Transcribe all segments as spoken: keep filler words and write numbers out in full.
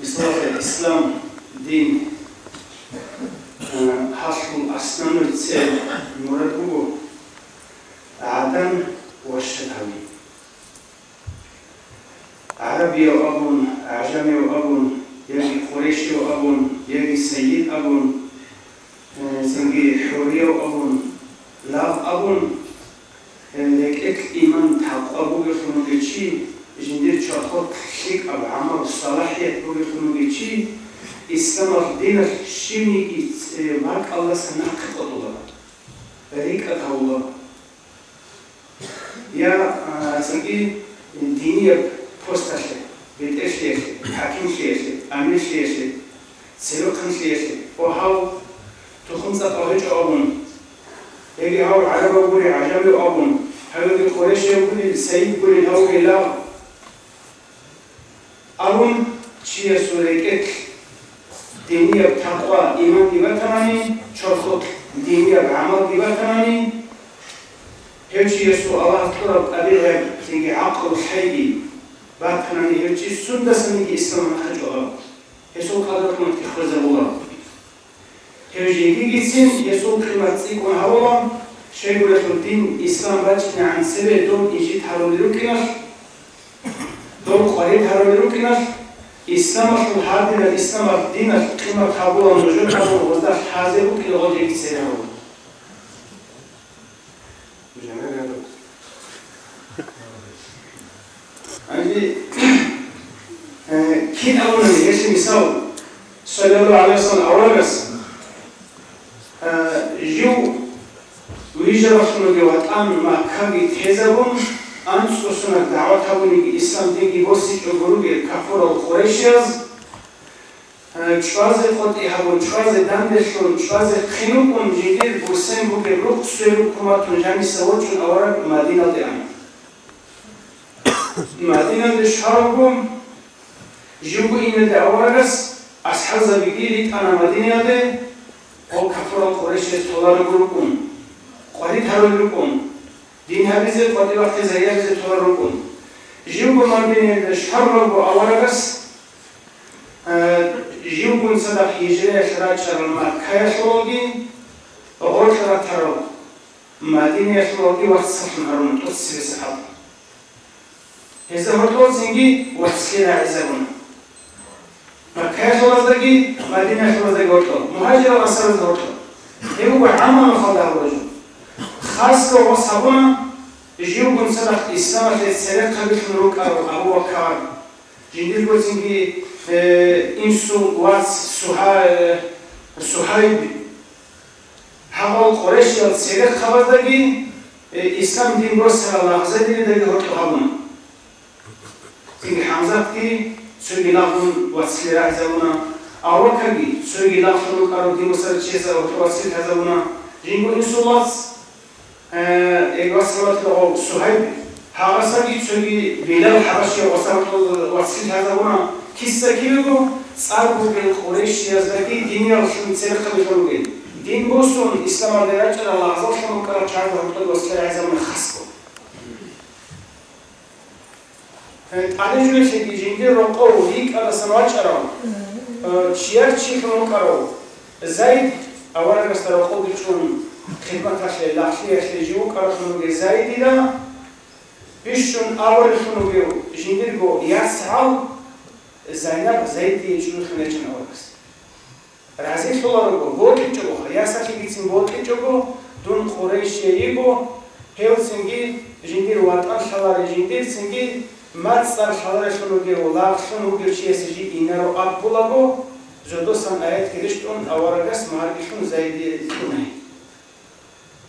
Ислам дин, э, гьалъул основной цель, мурад буго гӀадан ващад гьави. ГӀарабияв абун, гӀажамияв абун, яги къурайшияв абун, яги сайид абун, э, цинги хӀурияв абун, лагъ абун, э, рекӀелъ иман-такъва бугелъун вугев чи, жиндир чорхолъ лъикӀаб гӀамал, салахӀият бугелъун вугев чи, исламалъ диналъ щибниги, э, бакӀалдаса нахъе къотӀула, рикӀкӀад гьавула. Я, а, цинги динияб посталъе, бетӀерлъиялъе, хӀакимлъиялъе, амирлъиялъе, церехъанлъиялъе, о, гьав тухум-цӀакъав гьечӀо абун, яги гьав гӀарабав гурел, гӀажамияв абун, гьав яги къурайшияв гурел, сайид гурел, гьав гьелав. Абун, чиясул рекӀелъ динияб такъва, иманги батанани, чорхолъ динияб гӀамалги батанани, гьев чиясул Аллагьас кьураб тӀабигӀат, цинги гӀакълу-лъайги батанани, гьев чи сундасаниги исламалъ нахъе чӀвала, гьесул къадру-къиматги хвезабула. Гьев жегигицин гьесул къимат цӀикӀкӀун гьавула, щайгурелъул дин, ислам бачӀинегӀан цебе дол инжит гьарулел рукӀиналъ, дол къварид гьарулел рукӀиналъ, исламалъул гьардинал, исламалъ диналъ къимат гьабула, нужер гьабула, гъозда хӀазе букӀин гъол жеги цере гьавула. Гьанже, э, кин абуни гьелъие мисал, саллаллагьу гӀалайгьи вассалам аварагас, э, жив вижаралъун вугев ватӀан Маккаги тезабун, анцӀго соналъ дагӀват гьабуниги ислам динги босичӀого ругел капурал къурайшияз, Э, чӀвазе къотӀи гьабун, чӀвазе данделъун, чӀвазе хъинукъун жиндир бурсен бугеб рукъ сверухъ куматун жаниса вочӀун авараг Мадиналде ана. Мадиналде щварабго, живго инелде аварагас асхӀабзабиги ритӀана Мадиналде, гъол капурал къурайшияз толарого рукӀун, къварид гьарулел рукӀун. Дин гьабизе, къватӀивахъизе, гьаялъизе толар рукӀун. Живго Мадинаялда щварабго аварагас, э, живгун цадахъ гьижраялъ рачӀарал Маккаялъулалги, гъоркье ратарал Мадинаялъулалги вацлъун гьаруна тӀоцебесеб хӀалтӀи. Гьезда гьоркьоб цинги вацлъи рагӀизабуна. Маккаялъулаздаги, Мадинаялъулаздаги гьоркьоб, мугьажирал ансаразда гьоркьоб. Гьеб буго гӀаммал нухалда гьабураб жо. Хасго гъос гьабуна, живгун цадахъ исламалъе церехъабилъун рукӀарал Абу Бакар, жиндирго цинги, э, инсул вац Сугьа-, э, Сугьайб. Гьагъал къурайшиял церехъабаздаги, э, ислам дин босарал лагъзадеридаги гьоркьоб гьабуна. Цинги ХӀамзатги цоги лагълъун вацлъи рагӀизабуна, Абу Бакарги цоги лагълъун рукӀарал дин босарал чиясда гьоркьоб вацлъи лъазабуна, жинго инсул вац, э, э, вацлъи ватӀа гъов Сугьайб, гьагъасдаги цоги Билал хӀабашияв гъосда гьоркьоб вацлъи лъазабуна. Киса кибего цӀар бугел къурайшияздаги диниялъун церехъабилъун ругел. Дин босун, исламалде рачӀарал лагъзаллъун рукӀарал чагӀазда гьоркьоб вацлъи рагӀизабуна хасго. ТӀадежулелъеги жиндир рокъов рикӀкӀадасан вачӀарав, э, чияр чилъун вукӀарав Зайд аварагасда рокъовги чӀун, хидматалъе, лагълъиялъе жив вукӀаралъун вугев Зайдида бищун аварилъун вугев жиндирго яцгӀал Зайнаб Зайдие чӀужулъун ячӀана аварагас. Разилъуларого, бокьичӀого, ясалъигицин бокьичӀого, дун къурайшияй йиго, гьев цинги жиндир ватӀан лъаларей, жиндир цинги мацӀ цӀар лъаларелъун вугев, лагълъун вугев чиясе жив инаро абулаго, зодосан аятги рещтӀун, аварагас магьарги лъун Зайдие кьуна.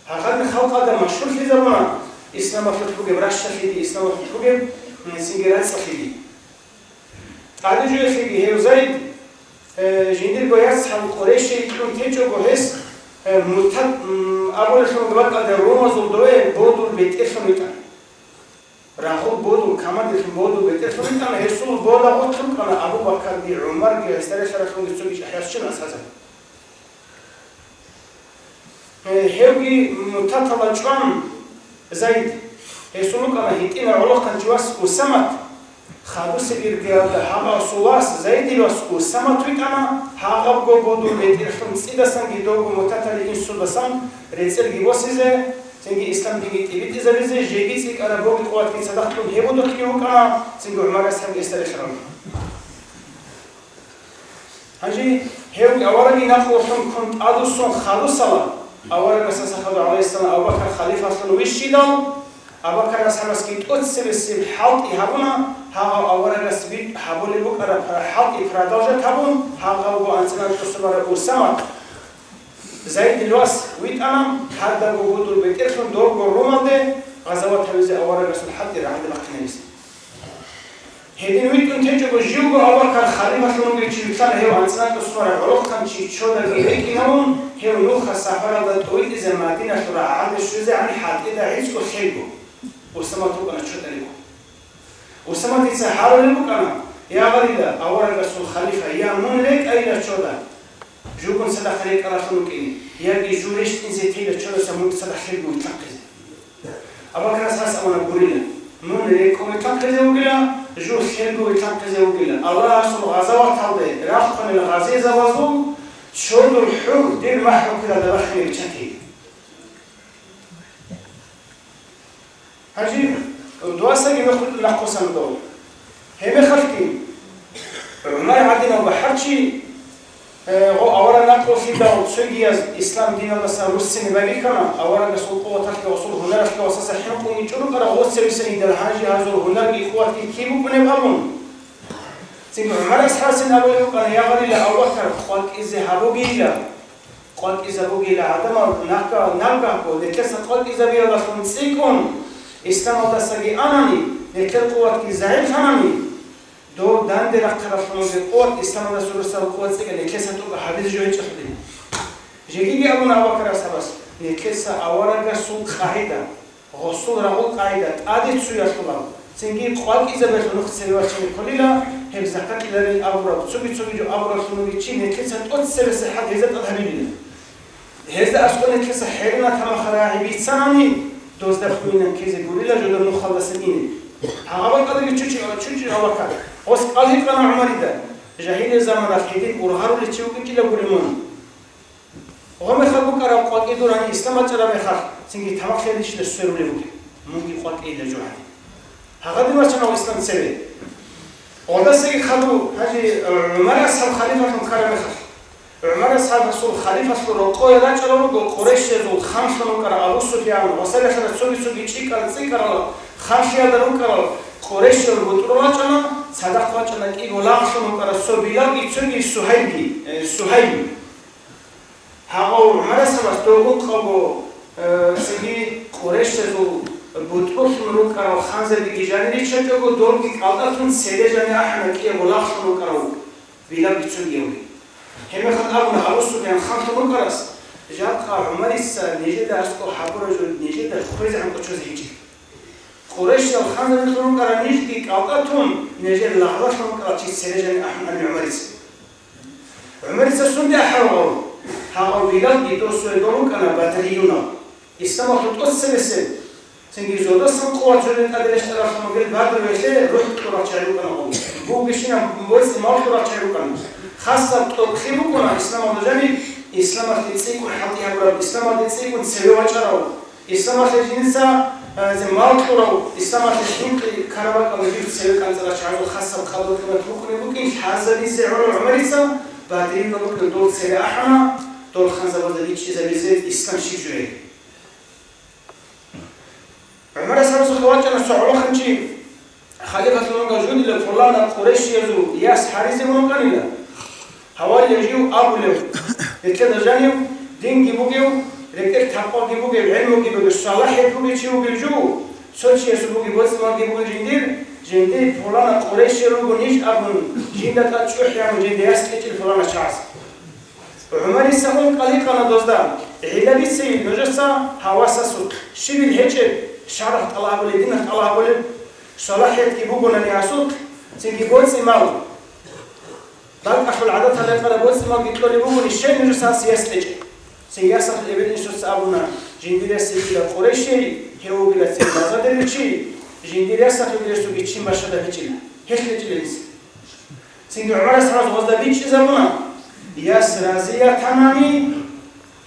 Гьагъадин халкъалда машгьурлъизабуна исламалъулъ бугеб ращалъиги, исламалъулъ бугеб, м, цинги рацӀцӀалъиги. ТӀадежулелъеги гьев Зайд, э, жиндирго яцгӀал къурайшияй кьун течӀого гьес, э, муртад, м, абулелъун бакӀалда ромазул дове бодул бетӀерлъун витӀана. Рагъул бодул, камадилъун бодул бетӀерлъун витӀана, гьесул бода гъорлъ рукӀана Абу Бакарги, ГӀумарги, гьесда релълъаралъунги цоги чӀахӀиясчи асхӀабзаби. Э, гьевги муртатала чӀван Зайд, гьесул рукӀана гьитӀинав гӀолохъанчи вас Усамат, Хадусеб иргаялда гьаб асул вас, Зайдил вас Усамат витӀана, гьагъабго гудул бетӀерлъун цӀидасанги довго мутатали инсудасан рецӀелги босизе, цинги ислам динги тӀибитӀизабизе, жеги цӀикӀкӀараб боги-къуватги цадахъ кьун гьеб удухъги вукӀана, цинги ГӀумар асхӀаб гьесда рехараб. Гьанже гьев авараги накълулъун ккун тӀадвуссун хадусала, аварагасда хадув, гӀалайгьиссалам, Абу Бакар халифалъун вищидал, Абу Бакар асхӀабасги тӀоцебесеб хӀалтӀи гьабуна, гьагъав аварагас витӀ гьабулеб букӀараб хӀалтӀи продолжать гьабун, гьагъавго анцӀила тӀосубараб Усамат, Зайдил вас, витӀана, гьадабго гудул бетӀерлъун довго Румалде гъазават гьавизе аварагасул хӀалтӀи рагӀалде бахъинабизе. Гьедин витӀун течӀого, живго Абу Бакар халифалъун вугев чи вилълъана, гьев анцӀила тӀосубараб гӀолохъанчи чодаги рекӀинавун, гьев нуха сапаралда тӀовитӀизе Мадиналъул рагӀалде щвезегӀан хӀалтӀида гӀицӀго лъелго. Усамат вукӀана чодариго. Усаматица гьарулеб букӀана: «Я гъарила, аварагасул халифа, я мун рекӀайила чода, жугун цадахъ рекӀаралъун вукӀине, яги жу рещтӀинзе тейила чодаса мун цадахъ лъелго вилълъанхъизе». Абу Бакар асхӀабас абуна: «Гурила, мун рекӀун вилълъанхъизе вугила, жу лъелго вилълъанхъизе вугила. Аллагьасул гъазаваталде рахъунел гъазиязабазул чодул хӀур дир махӀ руккилалда бахине биччатей». Гьанже дуасаги мехалъ нахъвуссана дов. Гьебмехалъги ГӀумар гӀадинав бахӀарчи, э, гъо авараг накълулъидал цогияз ислам диналдаса руссине байбихьана, аварагасул къуваталъе, гъосул гьунаралъе васаса хӀинкъунги чӀурукъараб гъоцевисан йидал, гьанже гьазул гьунарги къуватги киб букӀунеб абун. Цинги ГӀумар асхӀабасин абулеб букӀана: «Я гъарила, Абу Бакар, къвакӀизе гьабугейила». КъвакӀизабугила гӀадамал нагагь-, нагагьго, нилъеца къвакӀизабиялдалъун цӀикӀкӀун, исламалдасаги анани, нилъер къуватги загӀиплъанани, дов данде рахъаралъун вугеб къуват, исламалдаса росаб къуват цӀикӀкӀун нилъеца тӀокӀаб гьабизе жо гьечӀелъулин. Жегиги абуна Абу Бакар асхӀабас, нилъеца аварагасул къагӀида, гъосул рагъул къагӀида тӀаде цуялъулаб, цинги къвакӀизабиялъул нух цеве вачине кколила, гьеб закат кьеларин абураб, цоги-цоги жо абураллъун вугев чи нилъеца тӀоцебесеб хӀал гьезда тӀад гьабилила. Гьезда аскӀоб нилъеца хӀеренаб тамахал рагӀи бицанани, дозда хвейилан ккезе гурила жодор нухалдаса ине. Гьагъаб бакӀалдаги чучи-, чучи авакал. Гъос кӀал гьикъана ГӀумарида: «Жагьилияб заманалъ гьедин ургъарулев чи вукӀинчӀила гури мун». Гъо мехалъ букӀараб къвакӀи дурани ислам бачӀараб мехалъ, цинги тамахлъиялдечила сверулеб бугеб, мунги къвакӀейила жо гьаниб. Гьагъадин вачана ислам цеве. Гъолдасаги хадув, гьанже ГӀумар асхӀаб халифалъун ккараб мехалъ, ГӀумар асхӀабасул халифалъул рокъое рачӀарал руго къурайшиязул ханлъун вукӀарав Абу Суфиян ва гьесда рехарал цоги-цоги чӀикӀкӀарал-цӀикӀкӀарал ханлъиялда рукӀарал къурайшиял бутӀрул рачӀана, цадахъ вачӀана кӀиго лагълъун вукӀарав цо Билалги цоги Сугьайлги, э, Сугьайл. Гьагъав ГӀумар асхӀабас дов ункъавго, э, цоги къурайшазул бутӀрулъун рукӀарал ханзабиги жанир риччачӀого, долги кӀалтӀалъун цере жанир ахӀана кӀиябго лагълъун вукӀарав Билалги цоги гьев. Гьебмехалъ абуна Абу Суфиян ханлъун вукӀарас: «Жакъа ГӀумарица нижеда аскӀоб гьабураб жо нижеда хвезегӀан кӀочозе гьечӀеб». Къурайшиял ханзабилъун рукӀарал нижги кӀалтӀалъун, нижер лагълъун рукӀарал чи цере жанир ахӀун ани ГӀумарица. ГӀумарица сунде ахӀарав гъав? Гьагъав Билалги досуе дол рукӀана бадриюнал. Исламалъул тӀоцебесеб, цинги зодасан къуват жодин тӀаде рещтӀаралъун бугел Бадруялъе рухӀ кьурал чагӀи рукӀана гъов. Бугебщинаб боцӀи-мал кьурал чагӀи рукӀана. Хасаб тӀокӀлъи букӀуна исламалда жаниб, исламалъе цӀикӀкӀун хӀалтӀи гьабураб, исламалде цӀикӀкӀун цеве вачӀарав. Исламалъе жинца, э, зе мал кьурав, исламалъе хӀинкъи ккараб бакӀалда жив цеве кӀанцӀарал чагӀазул хасаб къадру-къимат букӀунеб букӀин лъазабизе гӀоло ГӀумарица, бадриюнал рукӀин дол цере ахӀана, дол ханзабазда бичӀчӀизабизе ислам щиб жо гьеб. ГӀумар асхӀабасухъе вачӀана цо гӀолохъанчи. Халифалъун вугев жундила пуланаб къурайшиязул яс гьаризе мун вукӀанила. Гьавалила жив абулев, нилъеда жанив, динги бугев, рекӀел такъваги бугев, гӀелмуги бугев, салахӀият бугев чи вугев жив, цо чиясул бугеб боцӀи-малги бугел жиндир, жиндир пуланаб къурайшияв вуго ниж абун, жинда тӀад чӀухӀи гьабун, жинда яс кьечӀел пуланав чагӀаз. ГӀумарица ункъал гьикъана дозда: «ГӀилла бицейин нужеца гьав васасухъ, щибил гьечӀеб, шаргӀалъ тӀалаб гьабулеб, диналъ тӀалаб гьабулеб, салахӀиятги бугонани гьасухъ, цинги боцӀи-мал, бакӀалъул гӀадаталда рекъараб боцӀи-малги кьолеб бугони, щай нужеца гьас яс кьечӀеб?» Цинги ясалъул эбел-инсуца абуна: «Жиндир яс йигила къурайшияй, гьев вугила цин базаралъул чи, жиндир ясалъул гьесул бичин бащадаб гьечӀила». Гьелъ гьечӀила гьес. Цинги ГӀумарас гьазда бичӀчӀизабуна: «Яс разиятанани,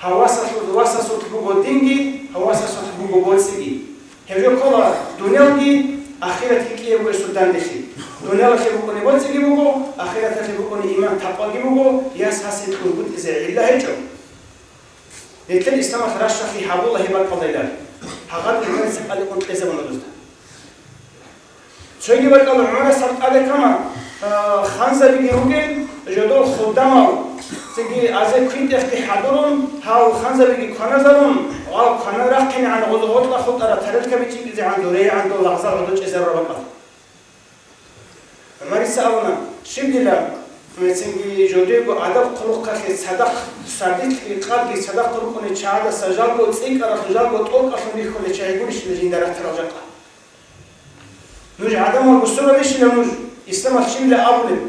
гьавасалъул, васасулъ буго динги, гьавасасулъ буго боцӀиги. Гьеб жо ккола дунялги ахиратги кӀиябго гьесул данделъи. Дуниялалъе букӀуни боцӀиги буго, ахираталъе букӀуни иман-такъваги буго, яс гьасие кьургутӀизе гӀилла гьечӀо». Нилъер исламалъ ращалъи гьабула гьеб бакӀалдайилан. Гьагъаб иман цӀикӀкӀаликъун кьезабуна дузда. Цоги бакӀалда ГӀумарас гьаб тӀаде ккана, а, ханзабиги ругел, жодор худамал, цинги азе квинтӀехги хӀадурун, гьал ханзабиги кваназарун, гьал кванан рахъинегӀан гъоз гъоркьа хутӀараб тарелкаби чӀикӀизегӀан дурейгӀан дол лагъзал гӀодо чӀезарураб бакӀал. ГӀумарица абуна: «Щиб дила, цинги жодего адаб-хъулухъалъе цадахъ, сардилъги къадги цадахъ рукӀунел чагӀаздаса жалго цӀикӀкӀаралъун, жалго тӀокӀалъун рихьулел чагӀи гурищила жинда ратарал жакъа? Нуж гӀадамал бусурбабищила нуж, исламалъ щибила абулеб?»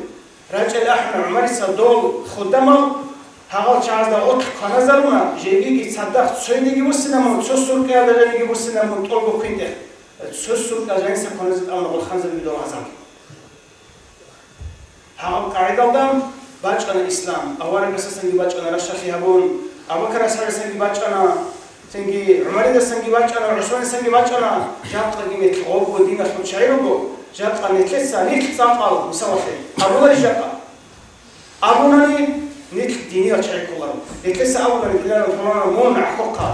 РачӀел ахӀана ГӀумарица дол худамал, гьагъал чагӀазда гъорлъ кваназаруна, жегиги цадахъ цойдеги вуссина мун, цо суркъиялда жаниги вуссина мун тӀолго квинтӀех. Цо суркъа жаниса кваназе тӀамуна гъол ханзабиги дол гӀазабги. Гьаб къагӀидалда бачӀана ислам, аварагасдасанги бачӀана ращалъи гьабун, Абу-Бакар асхӀабасанги бачӀана, цинги ГӀумаридасанги бачӀана, ГӀусманасанги бачӀана, жакъаги нилъ гъобго диналъул чагӀи руго, жакъа нилъеца, нилъ цӀакъал, мисалалъе, абуларищ жакъа? Абунани, нилъ диниял чагӀи кколаро. Нилъеца абунани, диниял кколаро, мун гӀахьухъа,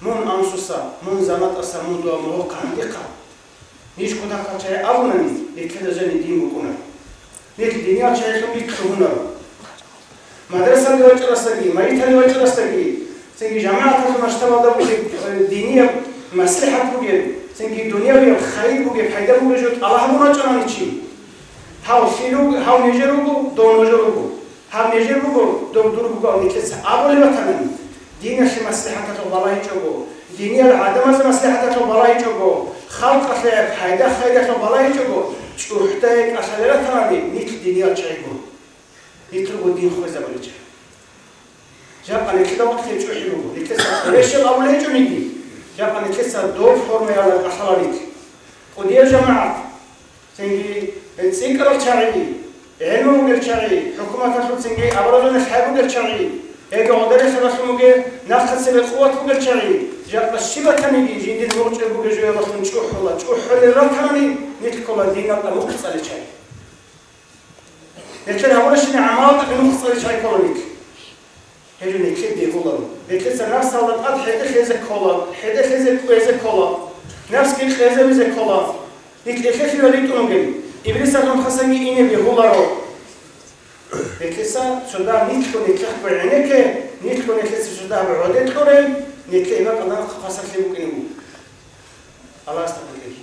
мун амсуса, мун заматӀаса, мун дуа мугьухъа гьандихъа. Ниж кутакалъ чагӀи абунани, нилъеда жани дин букӀунаро. Нилъ диниял чагӀилъун нилъ лъугьунаро. Мадрасалде вачӀарасдаги, майиталде вачӀарасдаги, цинги жамагӀаталъул масштабалда бугеб, э, динияб маслихӀат бугеб, цинги дуниявияб хайир бугеб, пайда бугеб жо тӀалаб гьабун вачӀанани чи. Гьав лъил руго, гьав нижер руго, дов нужер руго. Гьав нижер буго, дов дур буго, нилъеца абулеб батанани, диналъе маслихӀаталъухъ балагьичӀого, диниял гӀадамазда маслихӀаталъухъ балагьичӀого, халкъалъе пайда-хайдалъухъ балагьичӀого, чӀухӀдай кӀалъалел ратанани, нилъ диниял чагӀи гуро. Нилъ руго дин хвезабулел чагӀи. Жакъа нилъеда вахъе чӀухӀи буго, нилъеца къурешел абулей гьечӀониги, жакъа нилъеца доб формаялда кӀалъала нилъ. КӀудиял жамагӀат, цинги цӀикӀкӀарал чагӀи, гӀелму бугел чагӀи, хӀукуматалъул цинги образованиялъ хӀай бугел чагӀи, яги гӀодарихъе балъун бугеб нахъа цебе къуват бугел чагӀи, жакъа щиб батаниги жиндир мугъчӀи бугеб жоялдалъун чӀухӀула, чӀухӀулел ратани нилъ ккола диналда мухъ цӀалел чагӀи. Нилъер гьабурабщинаб гӀамалалда нухцӀалел чагӀи ккола нилъ. Гьеб жо нилъее бегьуларо. Нилъеца напсалда тӀад хӀеде лъезе ккола, хӀеде лъезе кӀвезе ккола, напсги къезабизе ккола. Нилъ эхелъила ритӀун ругел, Иблисалъул хасанги ине бегьуларо. Нилъеца цо дагь нилъго нилъехъго гӀенекке, нилъго нилъеца цо дагь гӀодекьуре, нилъее бакӀалда хъасарлъи букӀине буго. Аллагьас тавфикъ кьеги.